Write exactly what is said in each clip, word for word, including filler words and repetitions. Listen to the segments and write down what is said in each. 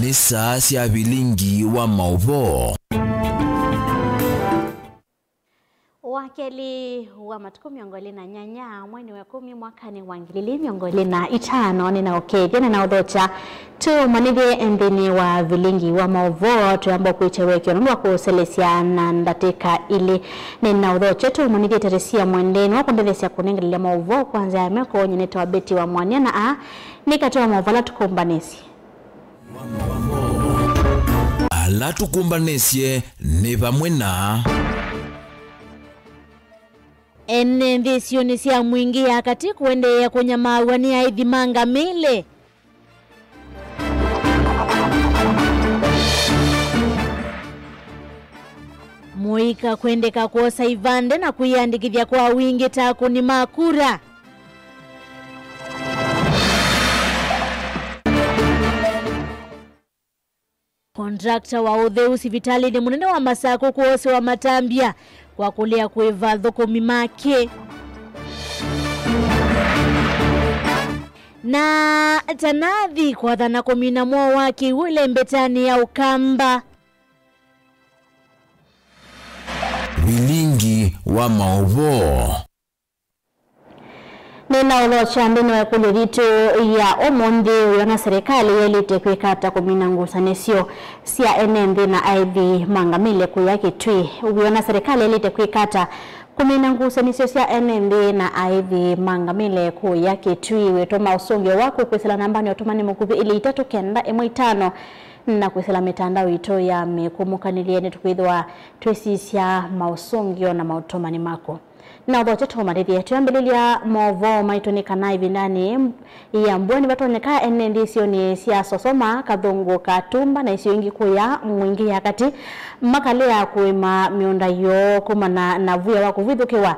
Nĩ saa sya vilingi wa maũvoo. Wa kelĩ wa matukũ mĩongo ĩlĩ na nyanya, mweinĩ wa ĩkũmi mwakanĩ wa ngili ilĩ mĩongo ĩlĩ na itano, nĩnaũkethya na naũthokya tũmanyĩthye nthĩnĩ wa vilingi wa maũvoo. Twĩamba kwĩkya wĩkĩo nũndũ wa kũũselesya na ndatĩka ilĩ. Nĩnaũthokya tũmanyĩthye Teresia Mwende nĩwakũndetheesya kũnengelelya maũvoo kwa nzĩa ya meko. Nyie nĩtawa Betty wa Mwania na aa nĩ katĩ wa maũvoo ala tũkũmbanĩsye. Ala tũkũmbanĩsye nĩ vamwe na. Ene nthĩ isionĩ sya Mwingĩ ya katĩ kũendeea kũnyamaaw'a nĩ aĩthi ma ngamĩle. Mũika kwendeka kwosa ivandĩ na kwĩyandĩkĩthya kwa wingĩ ta akũni ma kura. Kontrakta wa ũtheu sivitalĩnĩ mũnene wa Masakũ kwosewa matambya kwa kũlea kũĩva athũkũmi make. Na Tanathi kwathana kũmina mwoo wa kĩw'ũ ĩlembetanĩ ya Ũkamba. Vilingi wa maũvoo. Nĩnaũthokya nthĩnĩ wa ĩkũlyo yitũ ya ũmũnthĩ, wĩona serĩkalĩ yaĩlĩte kwĩka ata kũmina ngusanĩsyo sya ene nthĩ na aĩthi ma ngamĩle kũya Kĩtui? Wĩona serĩkalĩ yaĩlĩte kwĩka ata kũmina ngusanĩsyo sya ene nthĩ na aĩthi ma ngamĩle kũya Kĩtui? Wĩtũma ũsũngĩo waku kwĩsĩla nambanĩ ya ũtũmani mũkuvĩ ilĩ itatũ kenda ĩmwe itano, na kwĩsĩla mĩtandao itũ ya mĩkũmũkanĩlye. Nĩtũkwĩthĩwa twĩsisya maũsũngĩo na maũtũmani maku. Na ũthokya tũmanyĩthye. Twĩambĩlĩlya maũvoo maitũ nĩ kana ĩvindanĩ ya mbua nĩvatonyeka ene nthĩ isionĩ sya Sosoma, Kathũngũ, Katumba na isio ingĩ kũya Mwingĩ ya katĩ makalea kũĩma mĩũnda yoo kumana na via wa kũvithũkĩwa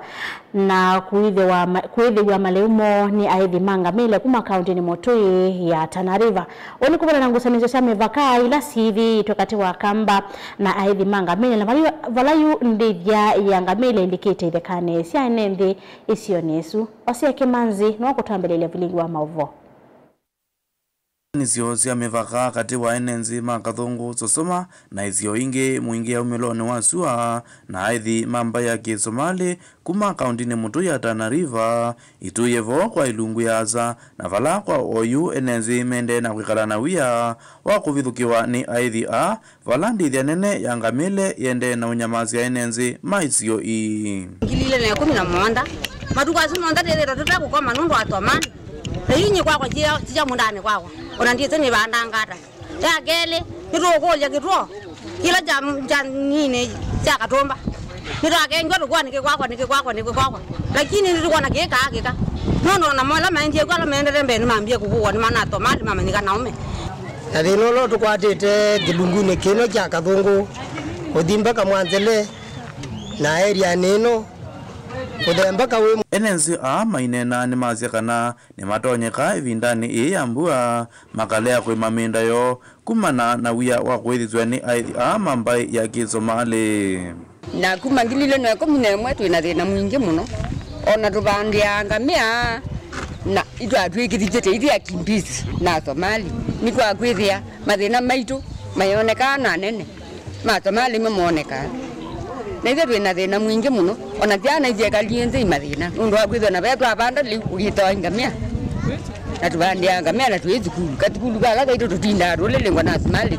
na kũĩthĩwa ma-, kũĩthĩw'a malĩu moo nĩ aĩthi ma ngamĩle kuma kaũntĩnĩ mũtũĩ ya Tana River. Ũu nĩ kũvana na ngusanĩsyo sya mĩvaka ila syĩthĩĩtwe katĩ wa Kamba na aĩthi ma ngamĩle, na vala yu, vala yu ndĩthya ya ngamĩle ĩlikĩte ithekanĩ sya ene nthĩ isionĩ isu. Osea Kĩmanzi nĩwe ũkũtwambĩlĩlya vilingi wa maũvoo. Nĩsyo sya mĩvaka katĩ wa ene nzĩ ma Kathũngũ, Sosoma, na isio ingĩ Mwingĩ ya umĩlonĩ wa sua, na aĩthi ma mbaĩ ya Kĩsomalĩ kuma kaũntĩnĩ mũtũĩ ya Tana River, itũĩe vo kwa ilungu ya asa, na vala kwa oyu ene nzĩ mendee na kwĩkala na wia wa kũvithũkĩwa nĩ aĩthi aa, vala ndĩthya nene ya ngamĩle yendee na ũnyamasya ene nzĩ ma isio ii. Ngili ilĩ na ĩkũmi na mũonza, matukũ asu monthe twĩthĩĩtwe tũte kũkoma nũndũ wa Somali. Na yu nyie kwakwa ti sya mũndanĩ kwakwa, ona ndyĩsĩ nĩvandaa ata. Ya kelĩ, nĩtũũkũlya kĩtw'o kĩla kya, kya nini kya Katumba. Nĩtwakengwa tũkw'a nĩkĩ kwakwa, nĩkĩ kwakwa, nĩkĩ kwakwa. Lakini nĩtũkwona kĩkaa kĩka. Nũndũ ona mo ala maendie kw'o ala maendete mbee nĩmambie kũkũwa nĩ mana Somali mamanyĩka na ũme. Na thĩna ũla ũtũkwatĩte kĩlungunĩ kĩno kya Kathũngũ, ũthi mpaka Mwanzele, na area nĩ ĩno, ũthee mpaka wĩ. Ene nzĩ aa maineena nĩmasya kana nĩmatonyeka ĩvindanĩ ĩĩ ya mbua makalea kũĩma mĩũnda yoo kumana na wia wa kũĩthĩsw'a nĩ aĩthi aa ma mbaĩ ya Kĩsomalĩ. Na kuma ngili ilĩ na ĩkũmi na ĩmwe twĩ na thĩna mwingĩ mũno. O na tũvandĩaa ngamĩa, na itwatw'ĩkĩthĩtye ta ithyĩ akimbizi na Asomali. Nĩtwakwĩthĩa mathĩna maitũ mayonekaa na anene ma Asomali nĩmo moonekaa. Na ithyĩ twĩ na thĩna mwingĩ mũno. O na syana isyekalie nthĩ i mathĩna nũndũ wa kwĩthĩwa na ve twavanda lĩu ũkĩtawa ngamĩa. Na tũvandĩaa ngamĩa na twĩ thukulu. Kathukulu kala kaitũ tũtindaa tũlĩlĩngwa na Asomali.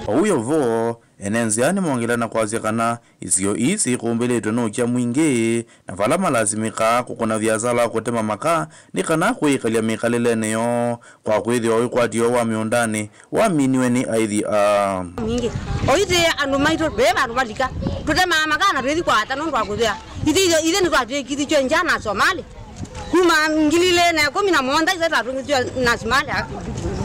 O wĩ o vo, ene nzĩa nĩmongelea na kwasya kana isio ii syĩkũmbĩlĩtwe nĩ ũkya mwingĩ, na vala malasimĩkaa kũkũna viasala wa kũtema makaa nĩ kana kwĩĩkalya mĩkalĩlenĩ yoo, kwa kwĩthĩwa wĩkwatyo wa mĩũndanĩ waminiwe nĩ aĩthi aa. Mwingĩ. O ithyĩ andũ maitũ ve vandũ valika, tũtemaa makaa na twĩthi kwa ata nũndũ wa kũthĩa. Ithyĩ, ithyĩ nĩtwatw'ĩkĩthĩtw'e ngya na Asomali. Kuma ngili ilĩ na ĩkũmi na mũonza ithyĩ twatũngĩthiwe na Asomali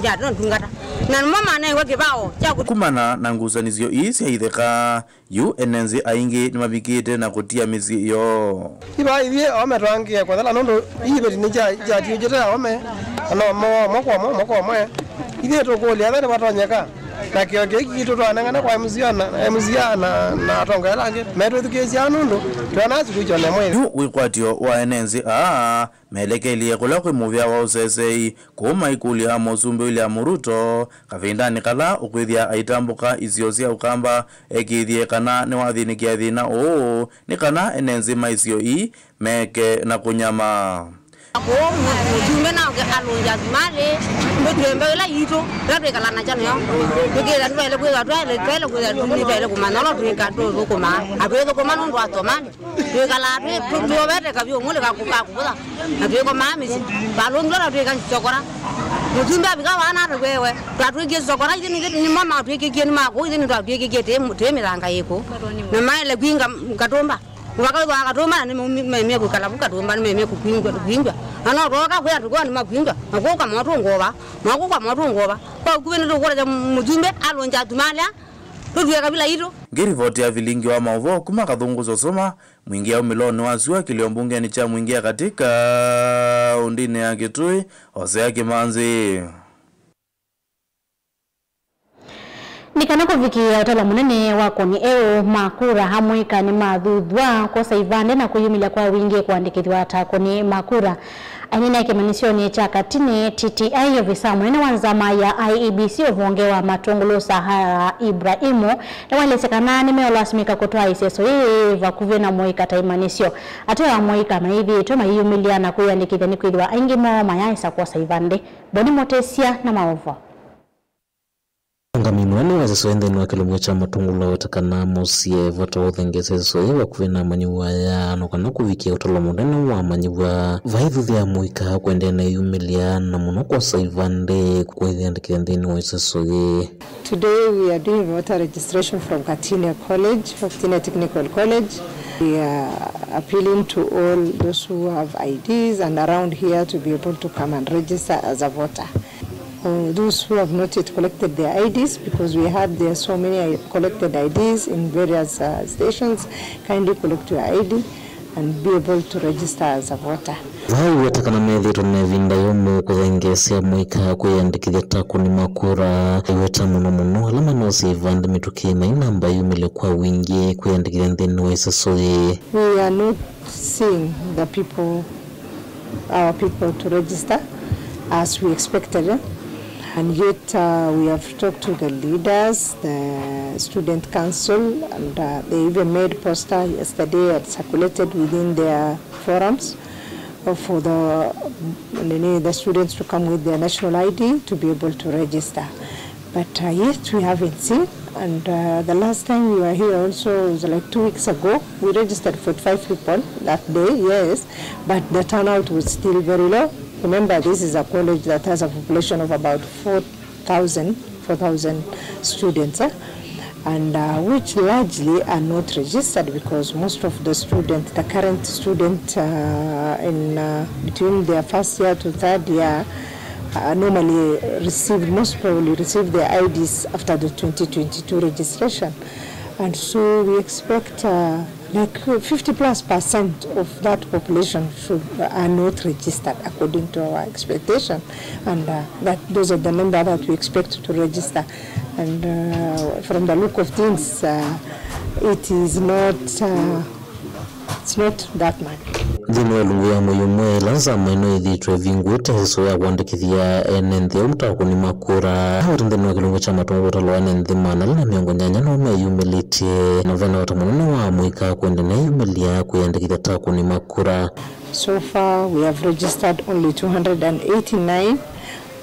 ya tũtungata. Na nĩmo manengwe kĩvao kya kũ- Kumana na ngusanĩsyo ii sya itheka, yu ene nzĩ aingĩ nĩmavikĩte na kũtia mĩsyĩ yoo. Ivaa ithyĩ aũme twaangĩe kũthela nũndũ iveti nĩkyatiũkĩte aũme, na no moo moko ũmwe, moko ũmwe. Ithyĩ tũkũlya ethĩwa nĩvatonyeka. Na kĩo kĩu kitũ twanengane kwa M C A na, M C A na, na atongoria ala angĩ metwĩthukĩĩsya nũndũ twĩonaa sukulu kyone mwĩĩ. Yu wĩkwatyo wa ene nzĩ aa melekelye kũla kwĩ mũvĩa wa ũsesei kũu maikũlya Mũsumbĩ William Ruto kavindanĩ kala ũkwĩthĩa aitambũka isio sya Ũkamba ekĩĩthye kana nĩwathĩnĩkĩa thĩna ũũ nĩ kana ene nzĩ ma isio ii meke na kũnyama. Kũu mũsumbĩ naũke alũngya thumalĩ, mbĩtw'e mbeũ ĩla yitũ, ĩla twĩkala nakyo nĩyo. Tũkĩĩthĩa nĩtwaĩle kwĩthwa twaĩle, twaĩle kwĩthwa nĩtwaĩle kũmanya ũla twĩka tũthũkũmaa. Na twĩthũkũma nũndũ wa Somali. Twĩkalaa twĩ, tũ-, tũovete kavyũ ũmũlĩ ka kũ-, ka kũvũtha. Na twĩkomaa mĩsyĩ. Twalũngilwe na twĩka sisokora. Mũsumbĩ avika vaa na atũkwewe. Twatwĩkie sisokora, ithyĩ nĩthyĩ nĩmo matwĩkĩkie nĩ makũu, ithyĩ nĩtwatwĩkĩkie tĩ, tĩ mĩthanga yĩkũ. Na maĩle kwinga Katũmba. Mũvaka wĩthwa Katũmba na nĩmaumie kwĩkala vu Katũmba, nĩmaumie kũkwingwa, kwingwa. Na no twoka kwĩa tũkwĩwa nĩmakwingwa. Na kũu kamotũngũva. Na kũu kamotũngũva. Kwa ũkuvĩ nĩtũkũlya mũsumbĩ alũngya atumaalea. Tũtw'e kavila itũ. Ngĩrivoti ya vilingi wa maũvoo kuma Kathũngũ Sosoma, Mwingĩ aumĩlonĩ wa syũa kĩlio mbungenĩ kya Mwingĩ ya Katĩ kaũndĩnĩ ya Kĩtũĩ, Hosea Kĩmanzi. Nĩ kana kũvikĩĩa ũtalo mũnene wa akũni eũ ma kura amũika nĩmathuthw'a kwosa ivandĩ na kwĩyumĩlya kwa wingĩ kũandĩkĩthw'a ta akũni ma kura. Aineena kĩmanyĩsyonĩ kya Katini, T T I, ovisa mũnene wa nzama ya I E B C ũvonge wa Matũngũlũ Sahara Ibrahimu nĩwaelesye kana nĩmeũlasimĩka kũtwaa ĩseso yĩĩ vakuvĩ na mũika ta ĩmanyĩsyo. Ateo a mũika mayĩthĩĩtwe mayĩyumĩlya na kwĩyandĩkĩthya nĩkwĩthĩwa aingĩ moo mayaaĩsa kwosa ivandĩ. Boni Mũtĩsya na maũvoo. Ũngamĩi mũnene wa ĩseso yĩ nthĩnĩ wa kĩlungu kya Matũngũlũ aweta kana mũsye vata wa ũthengeesya ĩseso yĩĩ vakuvĩ na amanyĩw'a aya, no kana kũvikĩa ũtalo mũnene wa amanyĩw'a vaithuthya mũika kũendeea na ĩyumĩlya, na mũno kwosa ivandĩ kwĩyĩandĩkĩthya nthĩnĩ wa ĩseso yĩĩ. Today we are doing voter registration from Katinia College, Katinia Technical College. We are appealing to all those who have I Ds and around here to be able to come and register as a voter. Uh, those who have not yet collected their I Ds, because we heard there are so many I- collected I Ds in various uh, stations, kindly collect your I D and be able to register as a voter. Vaa iweta kana methĩĩtwe na ĩvinda yũmũ kũthengeesya mũika kwĩyandĩkĩthya ta akũni ma kura. Iweta mũno mũno ala manoosya ivandĩ mĩtũkĩ mai namba yumĩlye kwa wingĩ kwĩyandĩkĩthya nthĩnĩ wa ĩseso yĩĩ. We are not seeing the people, our people to register as we expected, eh? And yet uh, we have talked to the leaders, the student council, and uh, they even made poster yesterday and circulated within their forums uh, for the, nini, the students to come with their national I D to be able to register. But uh, yet we haven't seen. And uh, the last time we were here also was like two weeks ago. We registered forty-five people that day, yes, but the turnout was still very low. Remember, this is a college that has a population of about four thousand, four thousand students, eh? And uh, which largely are not registered because most of the students, the current student uh, in uh, between their first year to third year, uh, normally received, most probably received their I Ds after the twenty twenty-two registration. And so we expect uh, like fifty plus percent of that population should, are not registered according to our expectation. And uh, that, those are the number that we expect to register. And uh, from the look of things, uh, it is not uh, It's not that much. Nthĩnĩ wa ĩlungu ya mwei ũmwe, ĩla nzama ĩno ĩthĩĩtwe ĩvingũĩte ĩseso ya kũandĩkĩthya ene nthĩ aũme ta akũni ma kura. Aweta nthĩnĩ wa kĩlungu kya Matũngũlũ ũtalo wa ene nthĩ maana elĩ na mĩongo nyanya nĩmo meyumĩlĩtye, na vena vata mũnene wa amũika kwenda neyumĩlya kwĩyandĩkĩthya ta akũni ma kura. So far, we have registered only two hundred and eighty-nine.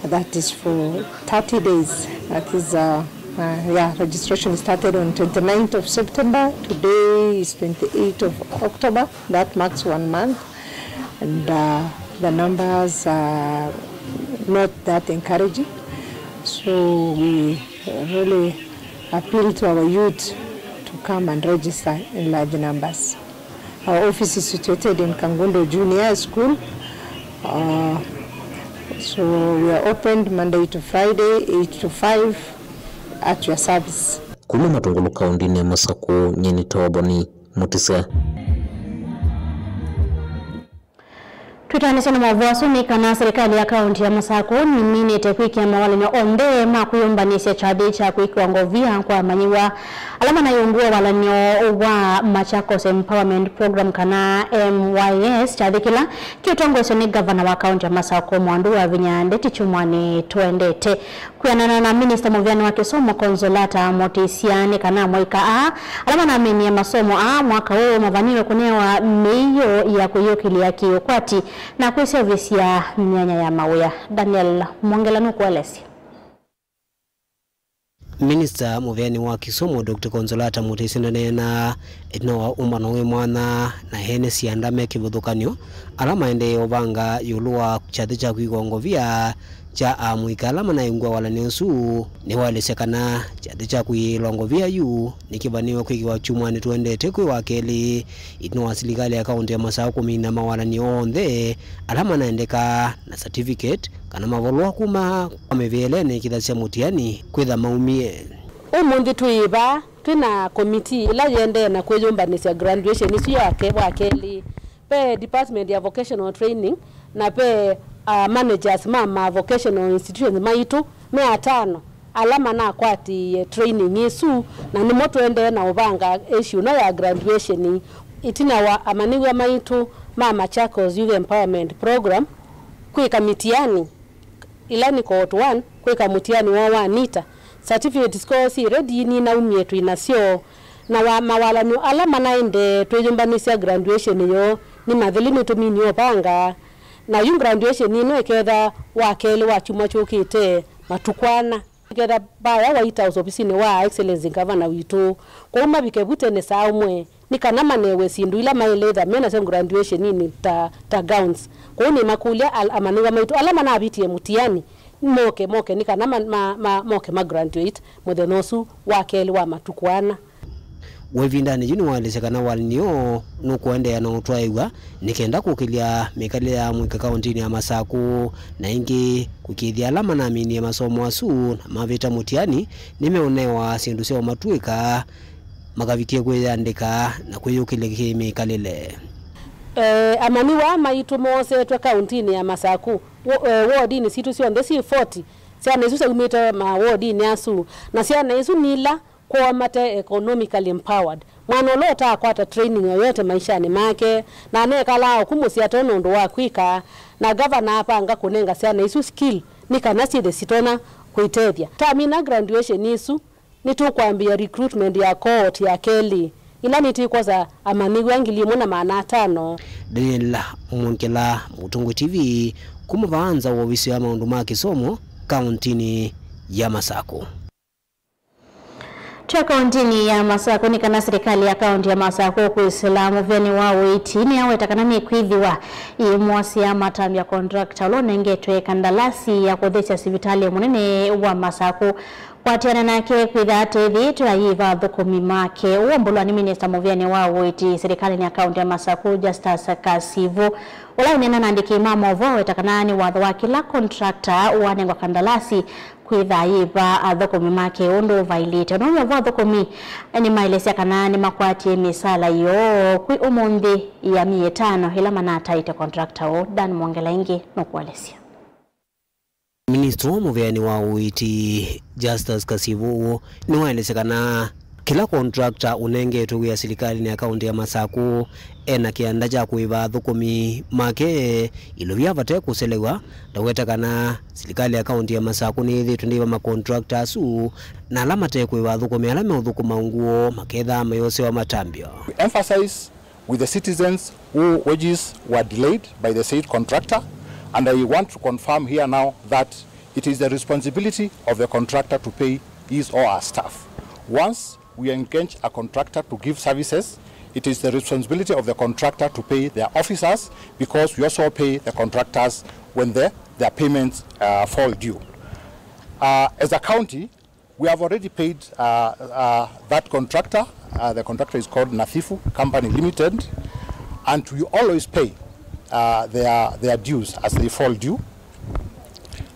That is for thirty days. That is, uh, uh, yeah, registration started on twenty-ninth of September. Today is twenty-eighth of October. That marks one month. And uh, the numbers are not that encouraging. So we really appeal to our youth to come and register in large numbers. Our office is situated in Kangundo Junior School. Uh, so we are opened Monday to Friday, eight to five, at your service. Kuma Matũngũlũ kaũndĩnĩ ya Masakũ, nyie nĩ Toboni Mũtĩsya. Twĩtaanĩsye na maũvoo asu nĩ kana serikali ya kaunti ya Masakũ nĩminĩte kwĩkĩa mawalany'o onthe ma kwĩyũmbanĩsya kyathĩ kya kwĩkĩwa ngovia kwa amanyĩw'a ala manaĩ ungu wa walany'o wa Machakos Empowerment Program, kana M Y S, kyathĩ kĩla kĩũtongoesya nĩ ngavana wa kaunti ya Masakũ, Mwandu wa Vinya Ndeti, kyumwanĩ tũendete. Kwĩanana na minista mũvĩanĩ wa kĩsomo, Consolata Mũtĩsya, nĩ kana amũika aa ala manamĩnie masomo aa mwaka ũũ mavaniwe kũnewa mĩio ya kwĩyũkĩlya kĩũkwati na kwĩseũvĩsya myanya ya mawĩa. Daniel Mwongela nũkũelesya. Minista mũvĩanĩ wa kĩsomo, Doctor Consolata Mũtĩsya, ndaneenaa ĩtina wa ũmbano wĩ mwanya na ene sianda me kĩvathũkany'o ala maendee ũvanga ĩũlũ wa kyathĩ kya kwĩkĩwa ngovia kya amũika ala manaĩ ungu wa walany'o ũsu. Nĩwaelesya kana kyathĩ kya kwĩkĩwa ngovia yu nĩkĩvaniwe kwĩkĩwa kyumwanĩ tũendete kwĩ wa kelĩ, ĩtina wa silikalĩ ya kaunti ya Masakũ kũmina mawalany'o onthe ala manaendeka na certificate kana mavalũa kuma kwa mĩvĩelenĩ ĩkĩthasya mũtiani kwĩtha maumie. Ũmũnthĩ twĩ vaa twĩ na komitii ĩla yĩendee na kwĩyũmbanĩsya graduation ĩsu ya ke-, wa kelĩ. Ve department ya vocational training, na ve, ah, managers ma ma vocational institutions maitũ me atano ala manakwatĩĩe training ĩsu, na nĩmo tũendee na ũvanga ĩsyĩ ĩno ya graduation. Ĩtina wa amanyĩw'a maitũ ma Machakos Youth Empowerment Program kwĩka mĩtiani, ĩla nĩ cohort one, kwĩka mũtiani woo wa NITA. Certificate scores syĩ ready, ninaumie twĩ nasyo. Na wa mawalany'o ala manaendee twĩyũmbanĩsya graduation yoo nĩ mathelu, nĩtũminie ũvanga. Na yu graduation ĩno ĩketha wa kelĩ wa kyumwa kyũkĩte matukũ ana. Ĩketha vaya White House ovisinĩ wa Excellency Governor witũ. Kwoou mavike vu tene saa ũmwe, nĩ kana manewe syĩndũ ila maĩle ĩtha me nasyo graduation-inĩ ta, ta gowns. Kwoou nĩmakũlya al-, amanyĩw'a maitũ ala manavitie mũtiani moke, moke nĩ kana ma, ma, ma, moke ma graduate mũthenya ũsu wa kelĩ wa matukũ ana. Wa ĩvindanĩ yu nĩwaelesya kana walany'o nũkũendeea na ũtwaĩw'a nĩ kenda kũkĩlya mĩkalĩle ya amũika kaũntĩnĩ ya Masakũ, na ĩngĩ kũkĩĩthya ala manaminie masomo asu na mavĩta mũtiani nĩmeũnewa syĩndũ sya ũmatw'ĩka makavikie kwĩyandĩka na kwĩyũkĩlya kĩ-mĩkalĩle. Eh, amanyĩw'a maitũ moosetwe kaũntĩnĩ ya Masakũ, wo-, eh, wodinĩ sitũ syonthe syĩ forty. Syana isu syaumĩte mawodinĩ asu, na syana isu nĩ ila kwoo mate economically empowered. Mwana ũla ũtaakwata training yoyote maishanĩ make, na anekalaa oku mũsyĩ ate na ũndũ wa kwĩka, na gavana apanga kũnenga syana isu skill nĩ kana syĩthwe sitonya kwĩtethya. Twamina graduation isu, nĩtũkwambĩĩa recruitment ya cohort ya kelĩ, ĩla nĩtwĩkwosa amanyĩw'a ngili ĩmwe na maana atano. Daniel Mwongela, Mũtongoi T V, kuma vaa nza wa ovisi ya maũndũ ma kĩsomo kaũntĩnĩ ya Masakũ. Twĩ kaũntĩnĩ ya Masakũ, nĩ kana silikalĩ ya kaũntĩ ya Masakũ kwĩsĩla mũvĩanĩ wa ũiiti nĩyaweta kana nĩkwĩthĩwa ĩimwasya matambya contractor ũla ũnengetwe kandalasi ya kũthesya sivitalĩ mũnene wa Masakũ. Kwatĩana nake kwĩtha atethĩĩtwe ayĩva athũkũmi make. Ũũ ũmbũlwa nĩ minista mũvĩanĩ wa ũiiti silikalĩnĩ ya kaũntĩ ya Masakũ, Justus Kasivu, ũla ũneena na andĩki ma maũvoo aweta kana nĩ watho wa kĩla contractor wanengwa kandalasi kwĩtha ayĩva athũkũmi make ũndũ ũvailĩte. Ũnũmya ũvoo, athũkũmi nĩmaelesya kana nĩmakwatie mĩsaala yoo kwĩ ũmũnthĩ ya myei ĩtano ĩla manataĩte contractor ũũ. Dan Mwongela ĩngĩ nũkũelesya. Minister wa mũvĩanĩ wa ũiiti, Justus Kasivu, nĩwaelesya kana kĩla contractor ũnengetwe wĩa silikalĩnĩ ya kaũntĩ ya Masakũ ena kĩanda kya kũĩva athũkũmi make ilovia vate kũselew'a. Ndaweta kana silikalĩ ya kaũntĩ ya Masakũ nĩyĩthĩĩtwe ndĩva makontrakta asu, na ala mate kũĩva athũkũmi ala meũthũkũma ungu woo makethaa mayoosewa matambya. Emphasize with the citizens who wages were delayed by the said contractor, and I want to confirm here now that it is the responsibility of the contractor to pay his or her staff. Once we engage a contractor to give services, it is the responsibility of the contractor to pay their officers, because we also pay the contractors when the, their payments, uh, fall due. Uh, as a county, we have already paid, uh, uh, that contractor. Uh, the contractor is called Nathifu Company Limited, and we always pay, uh, their, their dues as they fall due.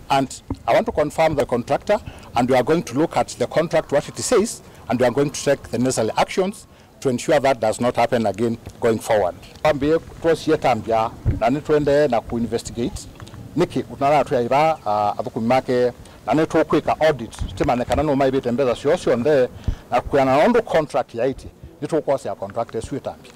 And I want to confirm the contractor, and we are going to look at the contract, what it says, and we are going to take the necessary actions to ensure that does not happen again going forward. Twambĩĩe twosie Tambya na nĩtũendee na kũ investigate nĩkĩ ũtanatwĩa ĩva, ah, athũkũmi make, na nĩtũkwĩka audit tĩmanye kana nũmaĩvĩte mbesa syoo syonthe, na kwĩana na ũndũ contract yaĩtye, nĩtũkwosea contract ĩsu ĩtambya,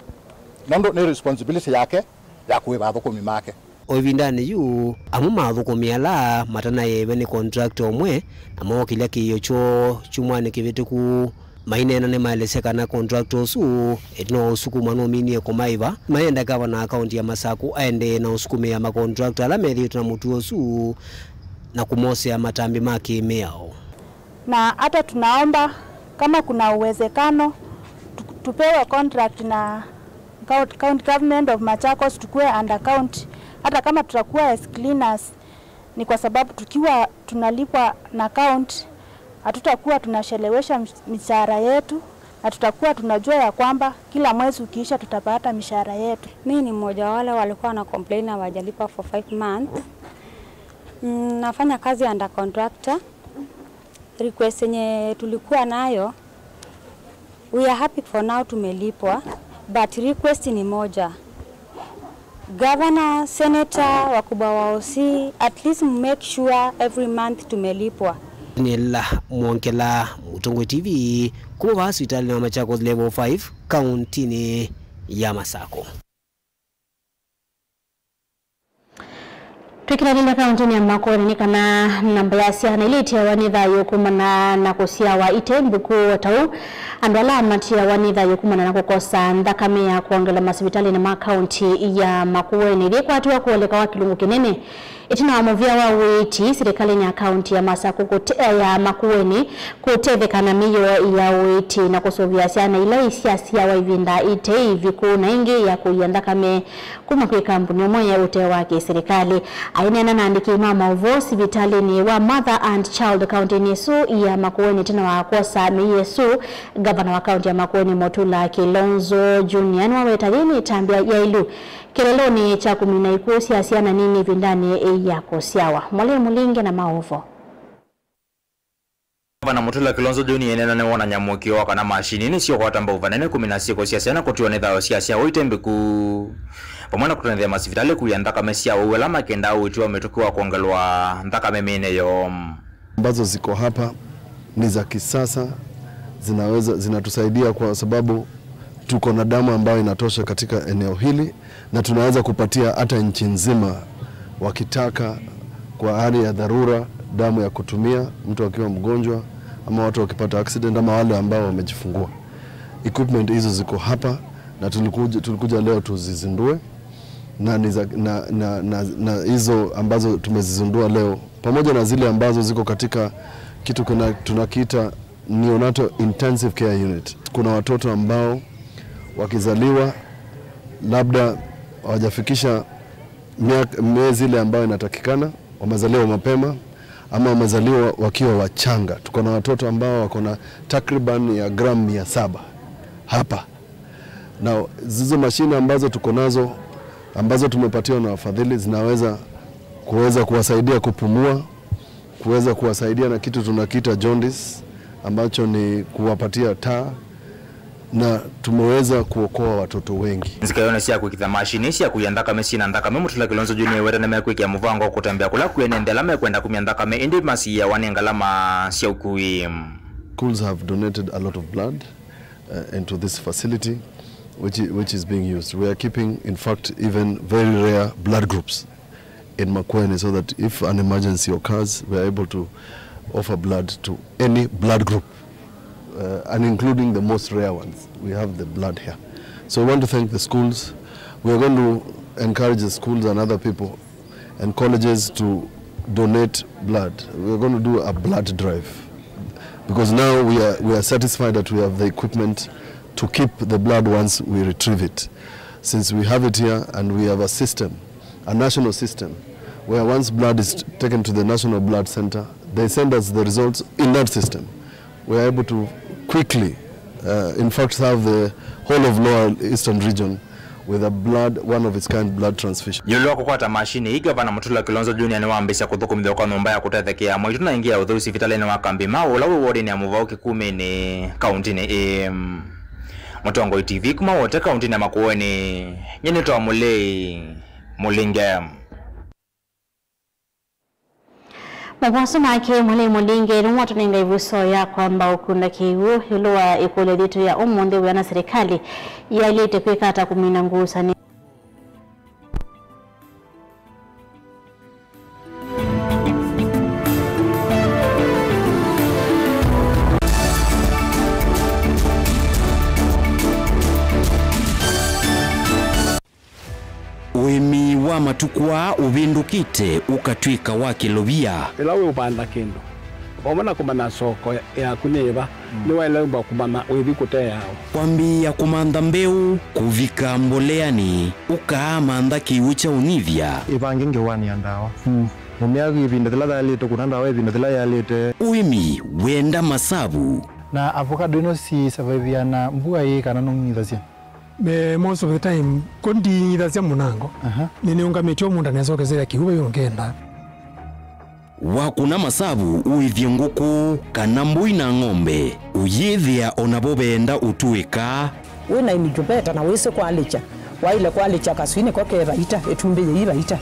nũndũ nĩ responsibility yake ya kũĩva athũkũmi make. O ĩvindanĩ yu, amwe ma athũkũmi ala matanaĩve nĩ contractor ũmwe na mookĩlya kĩĩo kyoo kyumwanĩ kĩvĩtũku, maineena nĩmaelesya kana contractor ũsu ĩtina wa ũsukumwa nũminie kũmaĩva. Mayenda ngavana wa kaunti ya Masaku aendee na ũsukumĩa makontrakta ala methĩĩtwe na mũtuo ũsu na kũmosea matambĩ ma kĩmĩao. Na hata tunaomba kama kuna uwezekano tu-, tupewe contract na County, County Government of Machakos, tukue under county. Hata kama tutakuwa as cleaners, ni kwa sababu tukiwa tunalipwa na county, hatutakuwa tunachelewesha mishahara yetu, na tutakuwa tunajua ya kwamba kila mwezi ukiisha tutapata mishahara yetu. Mimi ni mmoja wa wale walikuwa wana complain hawajalipwa for five months. Mm, nafanya kazi under contractor. Request yenye tulikuwa nayo, we are happy for now tumelipwa, but request ni moja. Governor, senator, wakubwa wa O C, at least make sure every month tumelipwa. Nĩ la Mwongela, Mũtongoi T V, kuma vaa sivitalĩnĩ wa Machakos Level five, kauntinĩ ya Masako. Twĩkĩlanĩlya kaũntĩnĩ ya Makueni nĩ kana namba ya syana ila itiawa nĩ thayũ kumana na kũsyawa ite mbuku. O ta ũu, andũ ala matiawa nĩ thayũ kumana na kũkosa nthakame ya kwongelwa masivitalĩnĩ ma kaũntĩ ya Makueni yĩkwatiwa kũoleka kwa kĩlungu kĩnene. Ĩtina wa mũvĩa wa ũiiti, silikalĩnĩ ya kaũntĩ ya Masaku kũte-, ya Makueni kũtetheka na mĩio ya ũiiti na kũsũvĩa syana ila isyasyawa ĩvinda ite ĩviku na ĩngĩ ya kũia nthakame kuma kwĩ kambuni ũmwe ya ũtee wa kĩsilikalĩ. Aineena na andĩki ma maũvoo sivitalĩnĩ wa Mother and Child kaũntĩnĩ ĩsu ya Makueni ĩtina wa kwosa mĩio ĩsu, ngavana wa kaũntĩ ya Makueni Mutula Kilonzo Junior nĩwaweta yĩĩ nĩ ĩtambya yaĩlu kĩlelonĩ kya kũmina ikw'ũ sya syana nini ĩvindanĩ ya kũsyawa. Molei Mũlinge na maũvoo. Ngavana Mutula Kilonzo Junior aineena nĩwonany'a mũĩkĩĩo wa kana mashini nĩsyũkwata mbau vanene kũmina syĩko sya syana kũtiwa nĩ thayũ sya syawa ite mbiku, vamwe na kũtonyethya masivitalĩ kũia nthakame sya ũu ala makendaa ũiiti wa mĩtũkĩ wa kwongelwa nthakame mĩĩnĩ yoo. Ambazo ziko hapa ni za kisasa, zinaweza, zinatusaidia kwa sababu tuko na damu ambayo inatosha katika eneo hili, na tunaweza kupatia hata nchi nzima, wakitaka, kwa hali ya dharura, damu ya kutumia mtu akiwa mgonjwa ama watu wakipata accident ama wale ambao wamejifungua. Equipment hizo ziko hapa na tulikuja, tulikuja leo tuzizindue, na ni za, na, na, na, na hizo ambazo tumezizindua leo pamoja na zile ambazo ziko katika kitu kuna, tunakiita Neonatal Intensive Care Unit. Kuna watoto ambao wakizaliwa labda hawajafikisha miaka, miezi ile ambayo inatakikana, wamezaliwa mapema ama wamezaliwa wakiwa wachanga. Tuko na watoto ambao wako na takriban ya gramu mia saba hapa. Na zizo mashine ambazo tuko nazo, ambazo tumepatiwa na wafadhili, zinaweza kuweza kuwasaidia kupumua, kuweza kuwasaidia na kitu tunakiita jaundice, ambacho ni kuwapatia taa, na tumeweza kuokoa watoto wengi. Nzika yoonĩ sya kwĩkĩtha mashini sya kũia nthakame syĩ na nthakame, Mutula Kilonzo Junior nĩweta nĩmekwĩkĩa mũvango wa kũtembea kũla kwĩ ene nthĩ ala mekwenda kumya nthakame, ĩndĩ masiĩawa nĩ ngalama sya ũkui. Schools have donated a lot of blood, uh, into this facility, which i-, which is being used. We are keeping, in fact, even very rare blood groups in Makueni, so that if an emergency occurs, we are able to offer blood to any blood group, uh, and including the most rare ones. We have the blood here. So we want to thank the schools. We are going to encourage the schools and other people and colleges to donate blood. We are going to do a blood drive because now we are, we are satisfied that we have the equipment to keep the blood once we retrieve it. Since we have it here and we have a system, a national system, where once blood is taken to the National Blood Center, they send us the results in that system. We are able to quickly, uh, in fact, serve the whole of Lower Eastern Region with a blood, one of its kind blood transfusion. Ĩũlũ wa kũkwata mashini ii, Ngavana Mutula Kilonzo Junior nĩwambĩĩsya kũthũkũmĩthw'a kwa nyũmba ya kũtethekea mwaitũ na ĩngĩ ya ũtheu sivitalĩnĩ wa Kambimau, ũla wĩ wodinĩ ya mũvaũ Kĩkumĩnĩ, kaũntĩnĩ ĩĩ. Mũtongoi T V kuma Wote kaũntĩnĩ ya Makueni, nyie nĩtawa Mũlei Mũlinge. Maũvoo asu make Mũlei Mũlinge nĩwatũnenga ĩvuso ya kwamba ũkunda kĩw'ũ ĩũlũ wa ĩkũlyo yitũ ya ũmũnthĩ, wĩana serikali yaĩlĩte kwĩka ata kũmina ngusanĩo. Ũĩmi wa matukũ aa ũvĩndũkĩte ũkatw'ĩka wa kĩlovia. Ĩla wĩũvanda kĩndũ, vamwe na kũmanya soko yaku nĩ ĩva, nĩwaĩle ũmba kũmanya wĩthi kũteawa. Kwambĩĩa kũmantha mbeũ, kũvika mboleanĩ, ũkaamantha kĩw'ũ kya ũnyivya. Ĩvange ngewanĩa ndawa. Mĩmea ĩvinda yĩla yaĩlĩte, kũna ndawa ĩvinda yĩla yaĩlĩte. Ũĩmi wenda masavu. Na avocado ĩno si survive na mbua ĩĩ kana nũng'ithasya? Me, most of the time, ko nding'ithasya mũnango. Aha. Nĩnĩũngamĩtye o mũũnda nesa ũkesethĩa kĩw'ũ vai ũngenda. Wakũna masavu ũĩthye ngũkũ kana mbũi na ng'ombe, ũyĩthĩa o navo veenda ũtũĩka. Wĩ na incubator na wĩsĩ kwalĩkya, waĩle kwalĩkya kaswinĩ ko ke vaita, ĩtumbĩ yĩi vaita.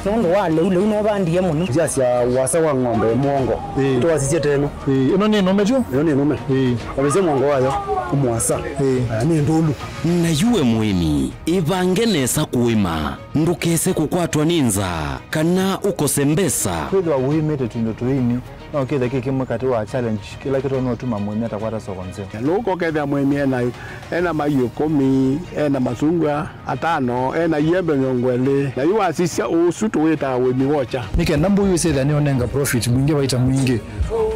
Nũndũ wa lĩu, lĩu nũvandie mũno. Ndyasya ũasa wa ng'ombe mũongo. Ĩĩ. Twasisye teno. Ĩĩ, ĩno nĩ nũme tyo? Ĩno nĩ nũme. Ĩĩ. Wavĩsya mũongo wayo, ũmũasa. Ĩĩ. Aya nĩ ndũlu. Na yu we mũĩmi, ĩvange nesa kũĩma. Ndũkese kũkwatwa nĩ nzaa, kana ũkose mbesa. Kwĩthĩwa ũĩmĩte tũindo tũini, no kĩthe kĩ kĩmwe katĩ wa challenge kĩla kĩtonya ũtuma mũĩmi atakwata soko nzeo. Lũka ũkethĩa mũĩmi ena, ena maiũ ĩkũmi, ena masungwa atano, ena iembe mĩongo ĩlĩ, na yu wasisya ũsu tũwĩtaa ũĩmi wokya. Nĩ kenda mbũi ũsyĩthĩa nĩũnenga profit mwingĩ, vaita mwingĩ,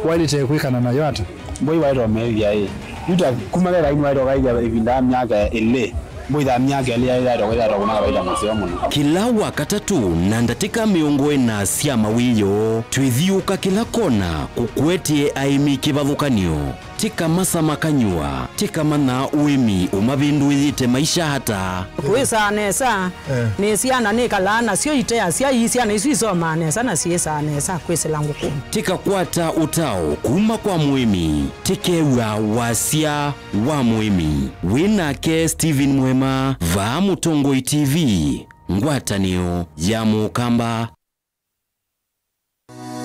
waĩlĩte kwĩkana nayo ata? Mbũi waĩtwa meethya ĩ. Yu ta kuma ve vaini waĩtwa kaithya ĩvinda ya myaka ĩlĩ. Mbũi ya myaka ĩlĩ yaĩ yaĩtwa kwĩthĩwa kũna vaita mũseo mũno. Kĩla Wakatatũ na ndatĩka mĩongo ĩna sya mawĩoo, twĩthiũũka kĩla kona kũkwetye aĩmi kĩvathũkany'o. Tĩka masama kanyũa, tĩka manyaa ũĩmi ũmavĩndũĩĩte maisha ata. Kwĩsaa nesa, eh, nĩ syana nĩkalaa nasyo iteasya, ii syana isu isomaa nesa na syĩsaa nesa kwĩsĩla ngũkũnĩ. Tĩkakwata ũtao kuma kwa mũĩmi, tĩkew'a wasya wa mũĩmi. Wĩ nake Stephen Mwema, vaa Mũtongoi T V, ngwatanĩo ya Mũkamba.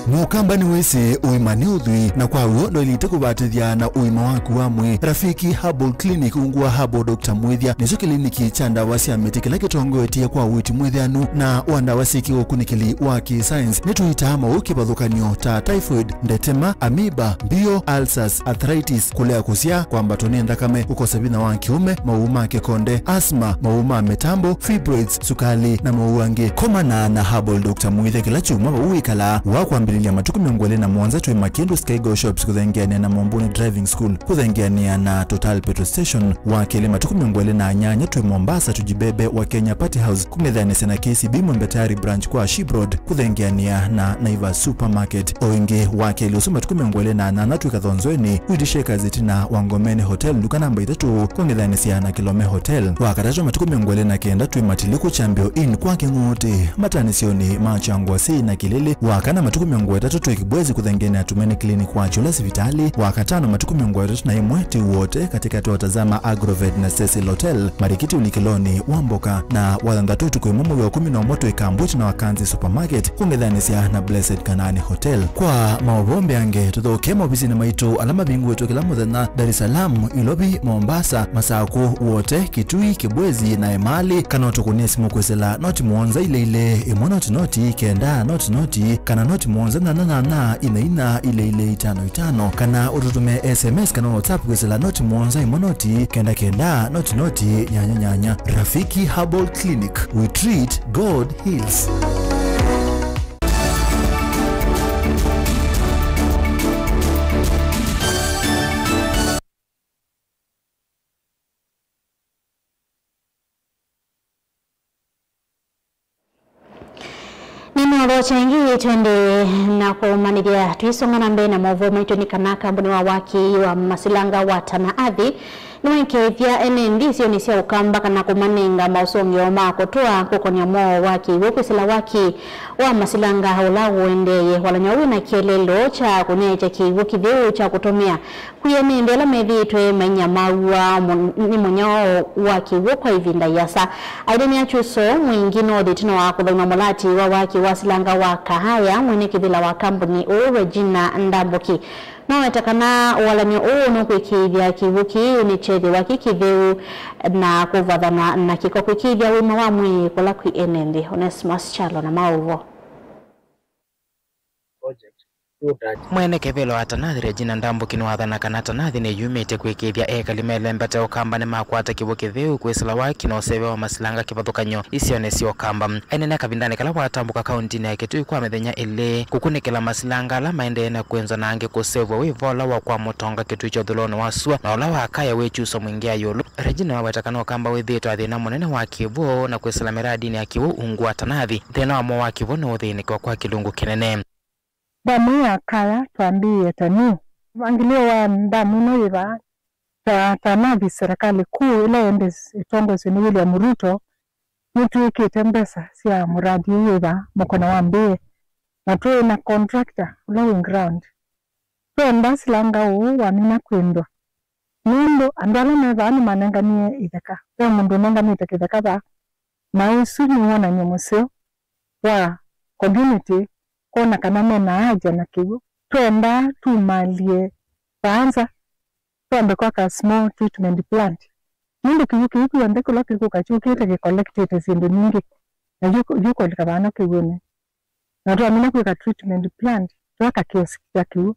Mũkamba nĩwĩsĩ ũima nĩ ũthwii, na kwa w'o ndwaĩlĩte kũvatĩthya na ũima waku wa mwĩĩ. Rafiki Herbal Clinic ungu wa Herbal Doctor Mwĩthya nĩkyo kĩliniki kya ndawa sya mĩtĩ kĩla kĩtongoetye kwa ũiiti mwĩthĩanu na wa ndawa syĩ kĩũkunĩkĩli wa kĩ-science. Nĩtũitaa maũũ kĩvathũkany'o ta typhoid, ndetema, amoeba, mbio, ulcers, arthritis, kũlea kũsyaa, kwambatwa nĩ nthakame, kũkosa vinya wa kĩũme, maũũ ma kĩkonde, asthma, maũũ ma mĩtambo, fibroids, sukali, na maũũ angĩ. Komana na Herbal Doctor Mwĩthya kĩla kyumwa vau wĩkalaa. Wa kwambĩlĩlya matukũ mĩongo ĩlĩ na mũonza twĩ Makindu Skygo Shops kũthengeanĩa na Mombuni Driving School, kũthengeanĩa na Total Petrol Station. Wa kelĩ matukũ mĩongo ĩlĩ na nyanya twĩ Mombasa Tujibebe wa Kenya Party House, kũng'ethanĩsya na K C B Mwembe Tayari Branch kwa Ship Road, kũthengeanĩa na Naivas Supermarket. O ĩngĩ, wa kelĩ ũsu matukũ mĩongo ĩlĩ na nyanya twĩ Kathonzoeni, Wheat Shakers ĩtina wa Ngomeni Hotel, nduka namba itatũ, kũng'ethanĩsya na Kilome Hotel. Wa katatũ matukũ mĩongo ĩlĩ na kenda twĩ Matiliku Chambio Inn kwa Kĩng'ũtĩ, matanĩsyonĩ ma Kyangwasi na Kĩlĩlĩ. Wa kana matukũ mĩongo ĩtatũ twĩ Kibwezi kũthengeanĩa Tumaini Clinic wa Kyũla sivitalĩ. Wa katano matukũ mĩongo ĩtatũ na ĩmwe twĩ Wote katĩkatĩ wa Tazama Agrovet na Cecil Hotel, marikiti ũlikĩlonĩ wa mboka. Na wa thanthatũ ũtukũ ĩmwe mwei wa kũmi na ũmwe twĩ Kambwiti na Wakanzi Supermarket, kũng'ethanĩsya na Blessed Kanaani Hotel. Kwa maũvoo mbeange, tũthokee maovisinĩ maitũ ala mavingũĩtwe kĩla mũthenya, Dar es Salaam, Ilovi, Mombasa, Masaku, Wote, Kitui, Kibwezi, na Emali, kana ũtũkũnĩe simũ kwĩsĩla noti mũonza ilĩ ilĩ, ĩmwe noti noti, kenda noti noti, kana noti mũonza nyanya nyanya, inya inya, ilĩ ilĩ, itano itano, kana ũtũtũmĩe S M S kana WhatsApp kwĩsĩla noti mũonza ĩmwe noti, kenda kenda, noti noti, nyanya nyanya. Rafiki Herbal Clinic, we treat, God heals. Nĩ maũvoo kyaingĩ twende na kũmanĩthya tũisonga na mbee na maũvoo maitũ nĩ kana kambuni wa waki wa masilanga wa Tana Athi Nĩweekĩĩthya ene nthĩ isionĩ sya Ũkamba kana kũmanenga maũsũngĩo ma kũtũa kũkonĩa mwaũ wa kĩw'ũ kwĩsĩla waki wa masilanga ũla ũendeeye. Walany'o wĩ na kĩeleelo kya kũnyaĩĩkya kĩw'ũ kĩtheu kya kũtũmĩa kwĩ ene nthĩ ala methĩĩtwe mainyamaaw'a mũ-, nĩ mũnyao wa kĩw'ũ kwa ĩvinda ĩasa. Aĩle nĩ akyuso mwingĩ North ĩtina wa kũthaima mũlati wa waki wa silanga wa Kahaya, mwene kĩvĩla wa kambuni ũũ Regina Ndambuki. Noweta kana ũalan'yo ũũ nũkwĩkĩĩthya kĩw'ũ kĩĩ nĩkyethĩwa kĩ kĩtheu na kũvathana na kĩko kwĩkĩĩthya ũima wa mwĩĩ kũla kwĩ ene nthĩ. Onesmus Kyalo na maũvoo. Mwene kĩvĩla wa Tanathi Regina Ndambuki nĩwathana kana Tanathi nĩyumĩtye kwĩkĩĩthya ekali melembete Ũkamba nĩmakwata kĩw'ũ kĩtheu kwĩsĩla waki na ũseve wa masilanga kĩvathũkany'o isionĩ sya Ũkamba. Aineenea kavindanĩ kala watambũka kauntinĩ ya Kitui kwa mĩthenya ĩlĩ kũkunĩkĩla masilanga ala maendee na kwĩnzwa na angĩ kũsevw'a wĩ vola wa kwa mũtonga Kitui kya ũthũĩlonĩ wa sua na ũla wa Kaya wĩ kyuso mwingĩ ya ĩũlũ. Regina waweta kana Ũkamba wĩthĩĩtwe na thĩna mũnene wa kĩw'ũ na kwĩsĩla mĩradinĩ ya kĩw'ũ ungu wa Tanathi. Thĩna wamo wa kĩw'ũ nĩ ũthĩnĩkĩwa kwa kĩlungu kĩnene. Ndamu ya Kaya twambĩĩe ta nĩ ũvangĩlĩo wa ndamu ĩno yĩ vaa. Ta Tanathi, serikali kuu ĩla ĩndĩ ĩtongoesye nĩ William Ruto nĩtwĩkĩte mbesa sya mũradi ũyũ wĩ vaa mũkono wa mbĩĩ, na twĩ na contractor ũla wĩ ground. Twenda silanga ũũ wamina kwĩndwa. Nũndũ andũ ala me vaa nĩmanenganie itheka. Ve mũndũ ũnenganĩte kĩtheka vaa, na ũsu nĩ wonany'o mũseo wa community kwona kana mena haja na kĩw'ũ. Twendaa tumalye vaa nza, twambe kwaka small treatment plant. Nũndũ kĩw'ũ kĩu kyonthe kĩla kĩkũka kyũkĩte kĩkolekitĩte syĩndũ nyingĩ, na yu-, yũkũlika vano kĩw'ũnĩ. Na twamina kwĩka treatment plant, twaka kĩosi kya kĩw'ũ,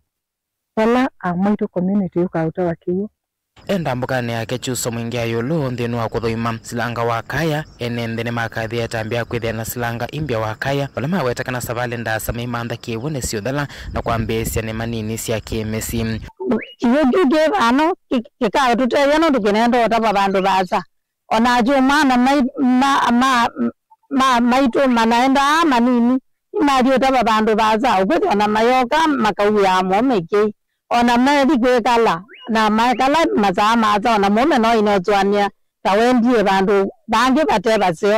vala a maitũ community yũkaa ũtawa kĩw'ũ. E ndambũkanĩ yake kyuso mwingĩ ya ĩũlũ nthĩnĩ wa kũthũima silanga wa Kaya, ene nthĩ nĩmakathie atambĩa kwĩthĩa na silanga imbya wa Kaya, vala maweta kana savalĩ ndaasa maimantha kĩw'ũ nĩsiũthela na kwambĩĩsya nĩ manini sya kĩmĩsyĩ. Kĩw'ũ kĩu kĩ vano kĩ-, kĩkatũtethya nũndũ kĩnenda ũtava vandũ vaasa. O na akyũmwana mai-, ma, ma, ma, maitũ manaendaa manini, nĩmathiĩ ũtava vandũ vaasa, ũkwĩthĩa o na mayoka makauĩaa mũũme kĩĩ. O na methi kwĩkala, na maekala masaa maasa, o na mũũme no ĩnosũanĩa ta wendie vandũ vangĩ vate vaseo.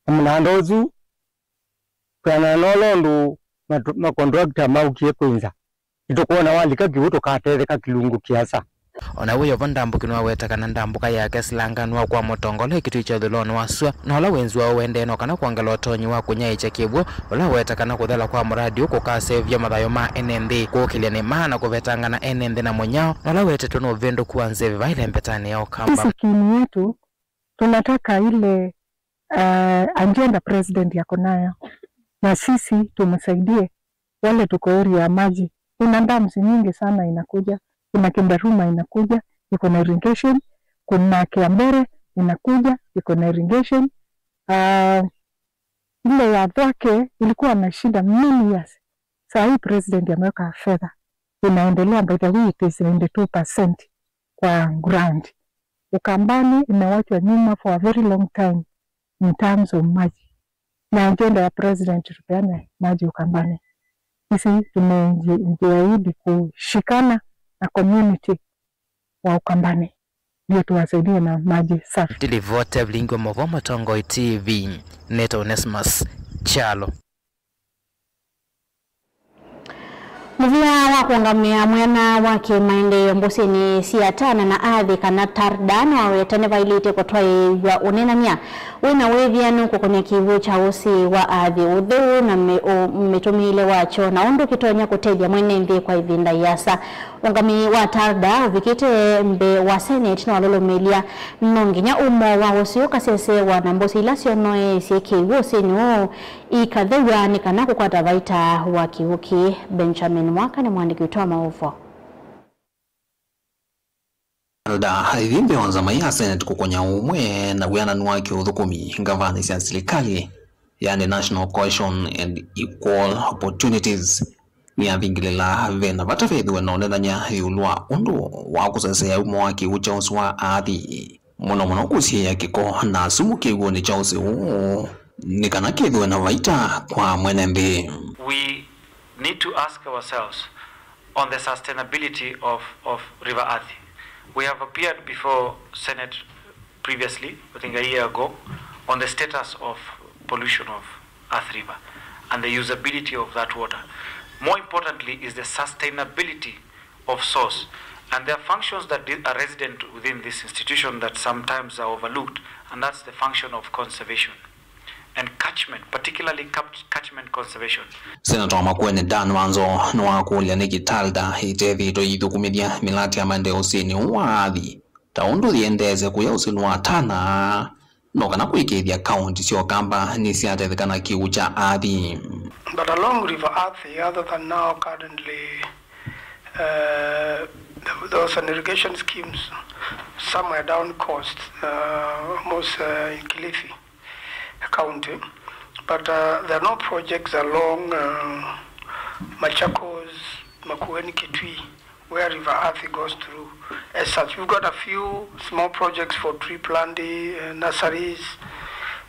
Na mũnanda ũsu, kwĩanana na ũla ũndũ matu-, makontrakta maukie kwĩnza. Nĩtũkwona walika kĩw'ũ tũkatetheka kĩlungu kĩasa. O na wĩ o vo, Ndambũki nĩwaweta kana ndambũka yake silanga nĩ wa kwa mũtongola ĩkĩtw'ĩkya ũthũĩlonĩ wa sua, na ũla wenzĩ wao ũendee no kana kwongela ũtonyi wa kũnyaĩĩkya kĩw'ũ, ũla waweta kana kũthela kwa mũradi ũũ kũkaseũvya mathayũ ma ene nthĩ, kũũkĩlya nĩma na kũvetangana ene nthĩ na mũnyao, na ũla wetetwe nĩ ũvĩndũku wa nzeve vaa ĩlembetanĩ ya Ũkamba. Sisi kiini yetu tunataka ile eh, agenda president yako nayo, na sisi tumsaidie wale tuko area ya maji. Kuna dams nyingi sana inakuja, kuna Kindaruma inakuja, iko na irrigation, kuna Kiambere inakuja, iko na irrigation. Ah, ile ya Thwake ilikuwa na shida many years. Saa hii president ameweka fedha, inaendelea, by the way, it is ninety-two percent kwa ground. Ukambani imewachwa nyuma for a very long time in terms of maji. Na agenda ya president tupeane maji Ukambani. Sisi tumejiahidi kushikana na community wa Ukambani ndio tuwasaidie na maji safi. Ndilivote Vilingi wa Mauvoo, Mũtongoi T V, nĩtawa Onesmus Kyalo. Mũvĩa wa kũũngamĩa mwena wa kĩmaendeeo mbũsĩnĩ sya Tana na Athi, kana TARDA, nĩwaweta nĩvaĩlĩte kũtwaĩĩw'a ũneenany'a wĩ na wĩthĩanu kũkonya kĩw'ũ kya ũsĩ wa Athi, ũtheu na mĩ-, ũ-, mĩtũmĩĩle wakyo, na ũndũ kĩtonya kũtethya mwene nthĩ kwa ĩvinda ĩasa. Ũngamĩi wa TARDA ũvikĩte mbee wa Senate nĩwalũlũmĩlya no nginya ũmo wa ũsĩ ũkasesewa na mbũsĩ ila syonoeesye kĩw'ũ ũsĩnĩ ũũ ikathew'a nĩ kana kũkwata vaita wa kĩw'ũ kĩĩ. Benjamin Mwaka nĩ mũandĩki witũ wa maũvoo. Alda aithi mbee wa nzama ya Senate kũkonya ũmwe na wĩananu wa kĩũthũkũmi ngavanĩ sya silikalĩ, yani National Cohesion and Equal Opportunities, nĩavingĩlĩla ve na vata vethĩwe na ũneenany'a ĩũlũ wa ũndũ wa kũsesea ũmo wa kĩw'ũ kya ũsĩ wa Athi. Mũno mũno kũsiĩĩa kĩko na sumu kĩw'ũnĩ kya ũsĩ ũũ, nĩ kana kĩthĩwe na vaita kwa mwene nthĩ. We need to ask ourselves on the sustainability of, of River Athi. We have appeared before Senate previously, I think a year ago, on the status of pollution of Athi River and the usability of that water. More importantly is the sustainability of source. And there are functions that are resident within this institution that sometimes are overlooked, and that's the function of conservation and catchment, particularly catchment conservation. Senator wa Makueni Dan Wanzo nĩwakũlya nĩkĩ TALDA ĩtethĩĩtwe ĩithũkũmĩthya mĩlati ya maendeeo ũsĩnĩ ũũ wa Athi, ta ũndũ yĩendeesye kũya ũsĩnĩ wa Tana, no kana kũĩkĩĩthya kaũnti sya Ũkamba nĩsyatetheka na kĩw'ũ kya Athi. But along River Athi, other than now currently, uh, there was an irrigation schemes somewhere down coast, uh, almost, uh, in Kilifi County, but, uh, there are no projects along, uh, Machakos, Makueni, Kitui, where River Athi goes through as such. We've got a few small projects for tree planting, uh, nurseries,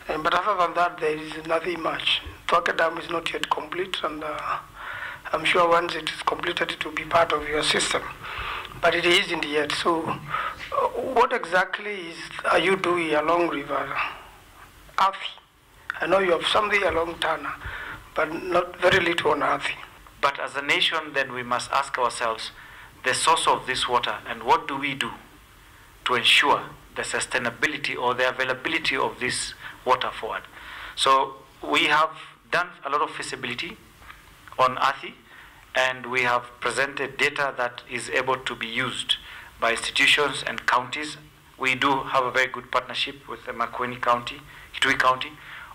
uh, but other than that, there is nothing much. Thwake Dam is not yet complete, and, uh, I'm sure once it is completed, it will be part of your system. But it isn't yet. So, uh, what exactly is, are you doing along River Athi? I know you have something along Tana, but not very little on Athi. But as a nation, then we must ask ourselves the source of this water and what do we do to ensure the sustainability or the availability of this water forward. So we have done a lot of feasibility on Athi, and we have presented data that is able to be used by institutions and counties. We do have a very good partnership with the Makueni County, Kitui County,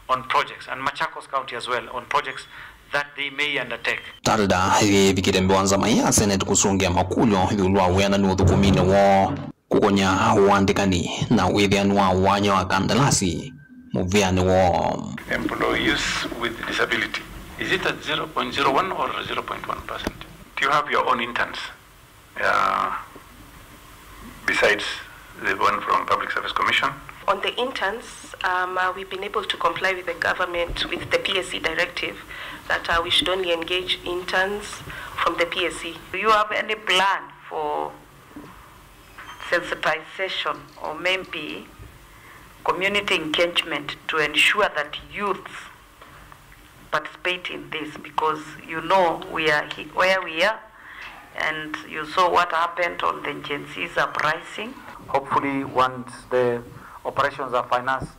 on projects, and Machakos County as well, on projects that they may undertake. TALDA yĩvikĩte mbee wa nzama ya Senate kũsũngĩa makũlyo ĩũlũ wa wĩanani ũthũkũminĩ woo, kũkony'a ũandĩkani na wĩthĩani wa wanya wa kandalasi mũvĩanĩ woo. Employees with disability. Is it at zero point zero one or zero point one percent? Do you have your own interns? Yeah, besides the one from Public Service Commission. On the interns, um, uh, we've been able to comply with the government, with the P S C directive, that, uh, we should only engage interns from the P S C. Do you have any plan for sensitization or maybe community engagement to ensure that youths participate in this, because you know we are he-, where we are, and you saw what happened on the Gen Z's uprising. Hopefully, once the operations are financed,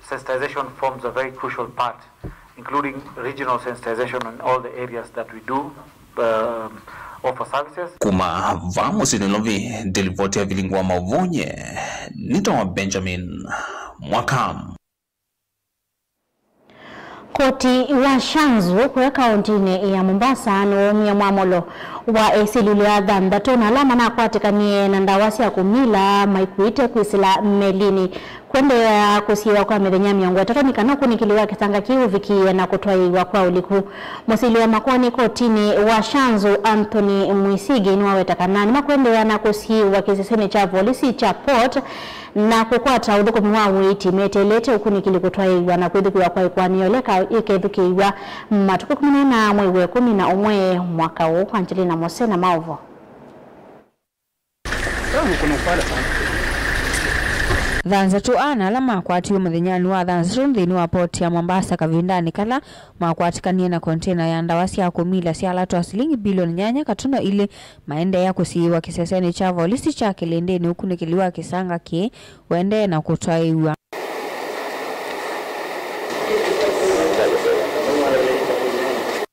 sensitization forms a very crucial part, including regional sensitization in all the areas that we do, um, offer services. Kuma vaa mũsyĩ Nairobi, ndelivoti ya vilingi wa mauvunye, nĩtawa Benjamin Mwaka. Koti wa Shanzu kũya kaũntĩnĩ ya Mombasa nĩwaumie mwamũlo wa esilĩlyo athanthatũ na ala manakwatĩkanie na ndawa sya kũmila maikuĩte kwĩsĩla melinĩ. Kũendeea kũsiĩĩwa kwa mĩthenya mĩongo ĩtatũ nĩ kana ũkunĩkĩli wa kĩsanga kĩu ũvikĩĩe na kũtwaĩĩw'a kwa ũliku. Mũsili wa makoani kotinĩ wa Shanzu, Anthony Mwisigi, nĩwaweta kana nĩmakũendeea na kũsiĩĩwa kĩsesenĩ kya volisi kya Port na kũkwata ũthũkũmi wa ũiiti meteelete ũkunĩkĩli kũtwaĩĩw'a na kwĩthukĩĩwa kwa ĩkoani ya ũleka ĩkethukĩĩw'a matukũ ĩkũmi na ĩna mwei wa ĩkũmi na ũmwe mwaka ũũ. Angelina Mose na maũvoo. Thanthatũ ana ala makwatiwe mũthenyanĩ wa thanthatũ nthĩnĩ wa poti ya Mombasa kavindanĩ kala makwatĩkanie na kontena ya ndawa sya kũmila syalatwa silingi bilioni nyanya katuno ilĩ maendeea kũsiĩĩwa kĩsesenĩ kya volisi kya Kĩlĩndĩnĩ ũkunĩkĩli wa kĩsanga kĩĩ ũendee na kũtwaĩĩw'a.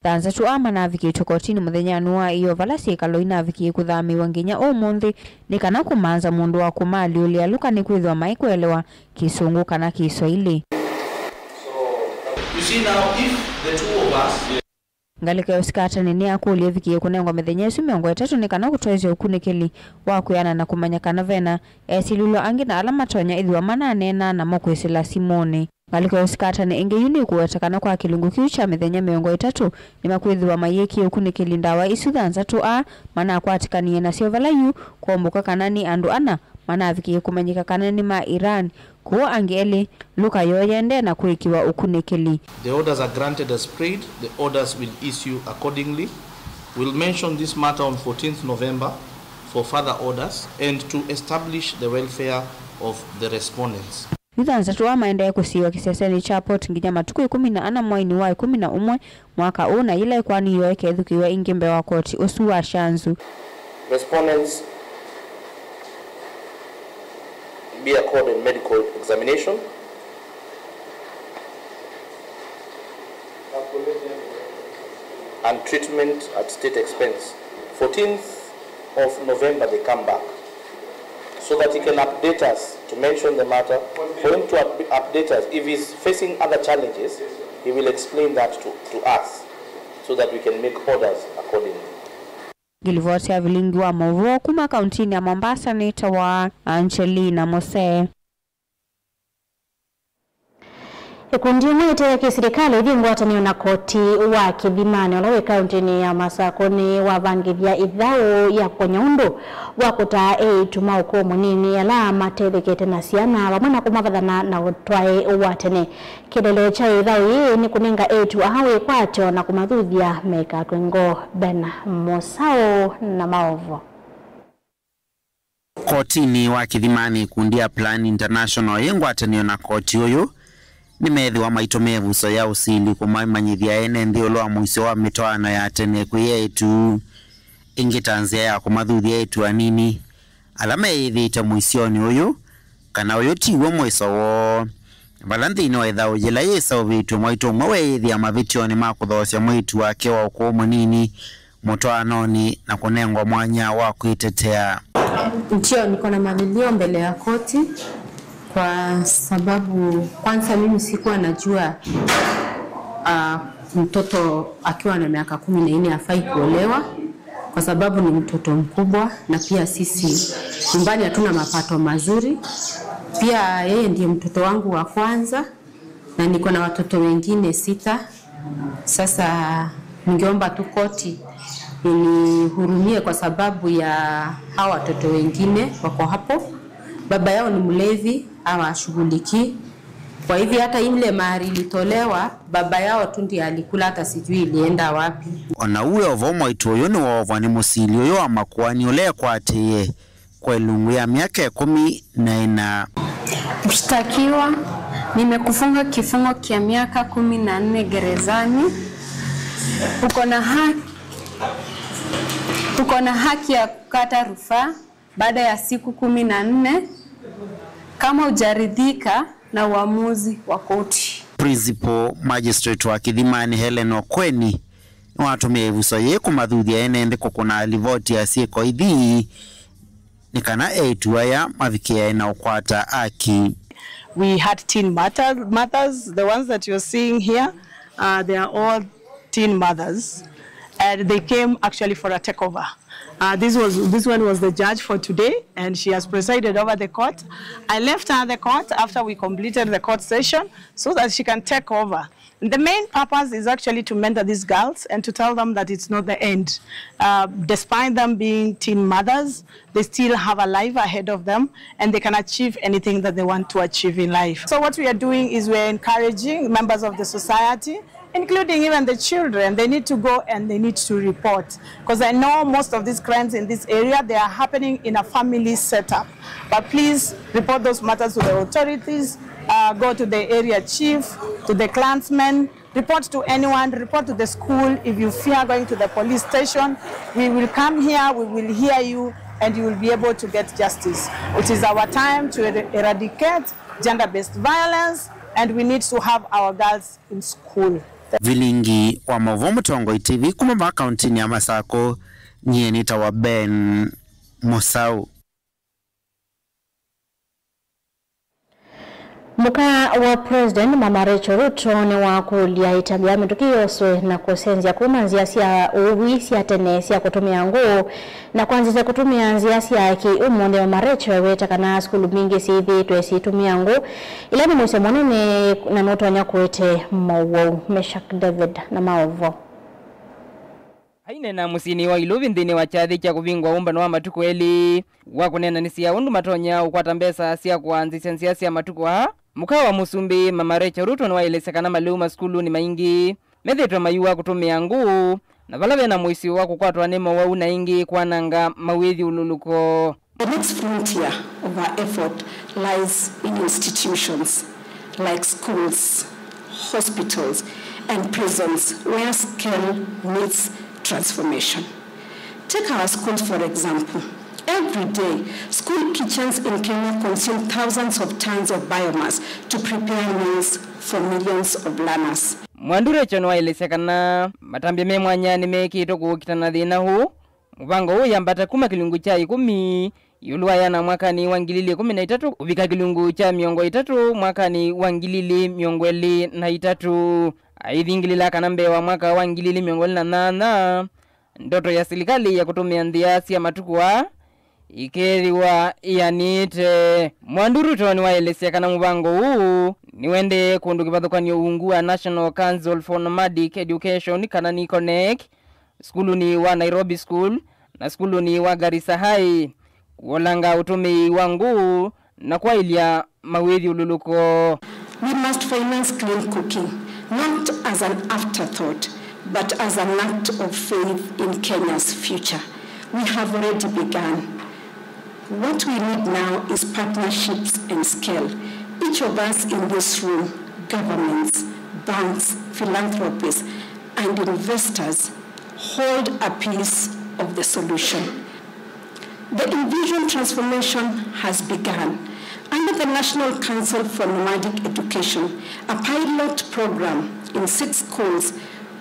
Thanthatũ aa manavikĩtwe kotinĩ mũthenyanĩ wa ĩyoo vala syĩkalo inavikĩe kũthamĩĩwa nginya ũmũnthĩ nĩ kana kũmanza mũndũ wa kũmaalyũlĩa lũka nĩkwĩthĩwa maikũelewa Kĩsũngũ kana Kĩswaili. You see now, if the two of us Ngalĩko ya ũsikatani nĩyakũlya ĩvikĩe kũnengwa mĩthenya ĩsu mĩongo ĩtatũ nĩ kana kũtwaĩĩsya ũkunĩkĩli wa kwĩana na kũmanya kana vena esilĩlwa angĩ na ala matonya ĩthĩwa mananeenaa namo kwĩsĩla simũnĩ. Ngalĩko ya ũsikatani ĩngĩ yu nĩkũweta kana kwa kĩlungu kĩu kya mĩthenya mĩongo ĩtatũ nĩmakwĩthĩwa mayĩkie ũkunĩkĩli ndawa isu thanthatũ aa manakwatĩkanie nasyo vala yu kwombũka kana nĩ andũ ana manavikĩe kũmanyĩka kana nĩ ma Iran. Kũu angĩ elĩ, lũka yoo yĩendee na kũĩkĩwa ũkunĩkĩli. The orders are granted as prayed. The orders will issue accordingly. We'll mention this matter on fourteenth November for further orders and to establish the welfare of the respondents. Yu thanthatũ aa maendee kũsiĩĩwa kĩsesenĩ kya Port nginya matukũ ĩkũmi na ana mwainĩ wa ĩkũmi na ũmwe mwaka ũũ, na yĩla ĩkoani yoo ĩkethukĩĩwa ĩngĩ mbee wa koti ũsu wa Shanzu. Respondents be accorded medical examination and treatment at state expense. fourteenth of November they come back so that he can update us, to mention the matter, for him to up- update us. If he's facing other challenges, he will explain that to, to us so that we can make orders accordingly. Ngĩlivoti ya vilingi wa maũvoo kuma kauntinĩ ya Mombasa nĩtawa Angelina Mose. Ĩkundi ĩmwe ĩte ya kĩsilikalĩ ĩthi ngwatanĩo na koti wa Kĩthimanĩ ũla wĩ kauntinĩ ya Masakũ nĩwavangĩthya ĩthaũ ya kũkonya ũndũ wa kũtaa eĩtu ma ũkũũ mũnini ala matethekete na syana vamwe na kũmavathana na ũtwae wa tene. Kĩeleelo kya ĩthaũ yĩĩ nĩ kũnenga eĩtu aa wĩkwatyo na kũmathuthya mekatwe ngoo. Ben Mũsaũ na maũvoo. Kotinĩ wa Kĩthimanĩ, ĩkundi ya Plan International yĩ ngwatanĩo na koti ũyũ nĩmeethĩwa maitũmĩa ĩvuso ya ũsili kũmamanyĩthya ene nthĩ ĩũlũ wa mũisyo wa mĩtwaano ya tene kwĩ eĩtu, ĩngĩ ta nzĩa ya kũmathuthya eĩtu anini ala meyĩthĩĩte mũisyonĩ ũyũ, kana ũyũ tiw'o mwĩso woo. Vala nthĩnĩ wa ĩthaũ yĩla yĩseũvĩtw'e, mwaitũ ũmwe weeyĩthĩa mavĩtyonĩ ma kũthoosya mwĩĩtu wake wa ũkũũ mũnini mũtwaanonĩ na kũnengwa mwanya wa kwĩtetea. Ndio niko na malilio mbele ya koti kwa sababu kwanza mimi sikuwa najua, ah, mtoto akiwa na miaka kumi na nne hafai kuolewa kwa sababu ni mtoto mkubwa, na pia sisi nyumbani hatuna mapato mazuri. Pia yeye ndiye mtoto wangu wa kwanza na niko na watoto wengine sita. Sasa ningeomba tu koti inihurumie kwa sababu ya hawa watoto wengine wako hapo. Baba yao ni mlevi, hawashughulikii. Kwa hivyo hata ile mahari ilitolewa, baba yao tu ndiye alikula, hata sijui ilienda wapi. Ona ũu wĩ o vo, mwaitũ ũyũ nĩwoovwa nĩ mũsili ũyũ wa makoani ũla ekwatĩĩe kwa ĩlungu ya myaka ĩkũmi na ĩna. Mshtakiwa, nimekufunga kifungo kia miaka kumi na nne gerezani. Uko na haki, uko na haki ya kukata rufaa baada ya siku kumi na nne kama hujaridhika na uamuzi wa koti. Principal Magistrate wa Kĩthimanĩ Helen Okweni nĩwatũmĩie ĩvuso yĩĩ kũmathuthya ene nthĩ kũkũna livoti ya syĩko ithi nĩ kana eĩtu aya mavikĩae na ũkwata aki. We had teen matter- mothers, the ones that you're seeing here, uh, they are all teen mothers, and they came actually for a takeover. Uh, this was, this one was the judge for today, and she has presided over the court. I left her the court after we completed the court session so that she can take over. The main purpose is actually to mentor these girls and to tell them that it's not the end. Uh, despite them being teen mothers, they still have a life ahead of them and they can achieve anything that they want to achieve in life. So what we are doing is we are encouraging members of the society, including even the children, they need to go and they need to report. Because I know most of these crimes in this area, they are happening in a family setup. But please report those matters to the authorities, uh, go to the area chief, to the clansmen, report to anyone, report to the school. If you fear going to the police station, we will come here, we will hear you, and you will be able to get justice. It is our time to er- eradicate gender-based violence, and we need to have our girls in school. Vilingi wa maũvoo Mũtongoi T V kuma vaa kauntinĩ ya Masakũ, nyie nĩtawa Ben Mũsaũ. Mũka wa President Mama Rachel Ruto nĩwakũlya ĩtambya ya mĩtũkĩ yoswe na kũsenzya kuma nzĩa sya ũwii sya tene sya kũtũmĩa ngũũ na kwanzĩsya kũtũmĩa nzĩa sya ki ũmũnthĩ. Mama Rachel eweta kana sukulu mbingĩ syĩthĩĩtwe syĩtũmĩa ngũũ, ĩla nĩ mũisyo mũnene na nũtonya kũete mowau. Meshak David na maũvoo. Aineena mũsyĩnĩ wa Ilovi nthĩnĩ wa kyathĩ kya kũvingwa ũmbano wa matukũ elĩ wa kũneenanĩsya ũndũ matonya ũkwata mbesa sya kũanzĩsya nzĩa sya matukũ aa, mũka wa mũsumbĩ Mama Rachel Ruto nĩwaelesya kana malĩu masukulunĩ maingĩ methĩĩtwe mayũa kũtũmĩa ngũũ na vala vena mũisyo wa kũkwatwa nĩ mowau na ĩngĩ kwananga mawĩthyũlũlũko. The next frontier of our effort lies in institutions like schools, hospitals, and prisons where skill meets transformation. Take our schools, for example. Every day, school kitchens in Kenya consume thousands of tons of biomass to prepare meals for millions of learners. Mwandũ Rachel nĩwaelesya kana matambya me mwanya nĩmekĩtwe kũkita na thĩna ũũ. Mũvango ũũ yambata kuma kĩlungu kya ĩkũmi ĩũlũ wa ĩana mwakanĩ wa ngili ili ĩkũmi na itatũ kũvika kĩlungu kya mĩongo ĩtatũ mwakanĩ wa ngili ili mĩongo ĩlĩ na itatũ. Aithingĩlĩla kana mbee wa mwaka wa ngili ili mĩongo ĩlĩ na nyanya, ndoto ya silikalĩ ya kũtũmĩa nzĩa sya matukũ aa ĩkeethĩwa ĩanĩte. Mwandũ Ruto nĩwaelesya kana mũvango ũũ nĩwendee kũndũ kĩvathũkany'o ungu wa National Council for Nomadic Education, kana NECONEC, sukulunĩ wa Nairobi School na sukulunĩ wa Garissa High, kũolanga ũtũmĩi wa ngũũ na kwaĩlya mawĩthyũlũlũko. We must finance clean cooking, not as an afterthought, but as an act of faith in Kenya's future. We have already begun. What we need now is partnerships and scale. Each of us in this room, governments, banks, philanthropists, and investors, hold a piece of the solution. The Envision transformation has begun. Under the National Council for Nomadic Education, a pilot program in six schools,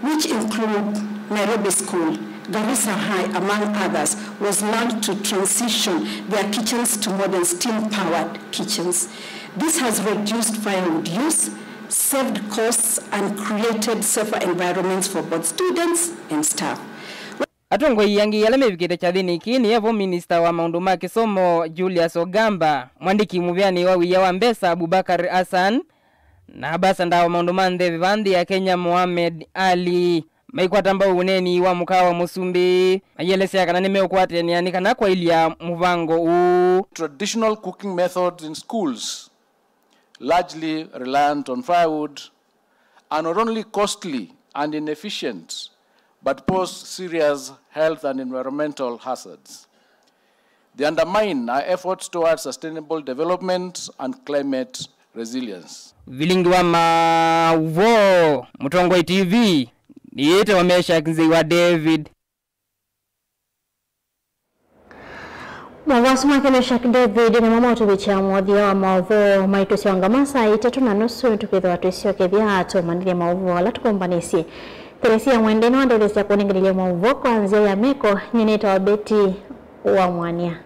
which include Nairobi School, Garissa High, among others, was launched to transition their kitchens to modern steam-powered kitchens. This has reduced firewood use, saved costs, and created safer environments for both students and staff. Atongoi angĩ ala mevikĩte kyathĩnĩ kĩĩ nĩ evo minista wa maũndũ ma kĩsomo Julius Ogamba, mwandĩki mũvĩanĩ wa wia wa mbesa Abubakar Hassan, na ambasada wa maũndũ ma nthĩ vaa nthĩ ya Kenya Mohamed Ali. Maikwata mbau ũneeni wa mũkawa wa mũsumbĩ, maielesya kana nĩmeũkwatĩanĩa nĩ kana kwaĩlya mũvango ũũ. Traditional cooking methods in schools, largely reliant on firewood, are not only costly and inefficient, but pose serious health and environmental hazards. They undermine our efforts towards sustainable development and climate resilience. Vilingi wa Maũvoo, Mũtongoi T V, nĩyĩtawa Meshack Nzei wa David. Maũvoo asu make Meshack David nĩmo maũtũvikya mũthya wa maũvoo maitũ sya ũngama saa itatũ na nusu. Tũkwĩthĩwa twĩsyokethya tũmanĩthye maũvoo ala tũkũmbanĩsye. Theresia Mwende nĩwandetheesya kũnenganĩlya maũvoo kwa nzĩa ya meko. Nyie nĩtawa Betty wa Mwania.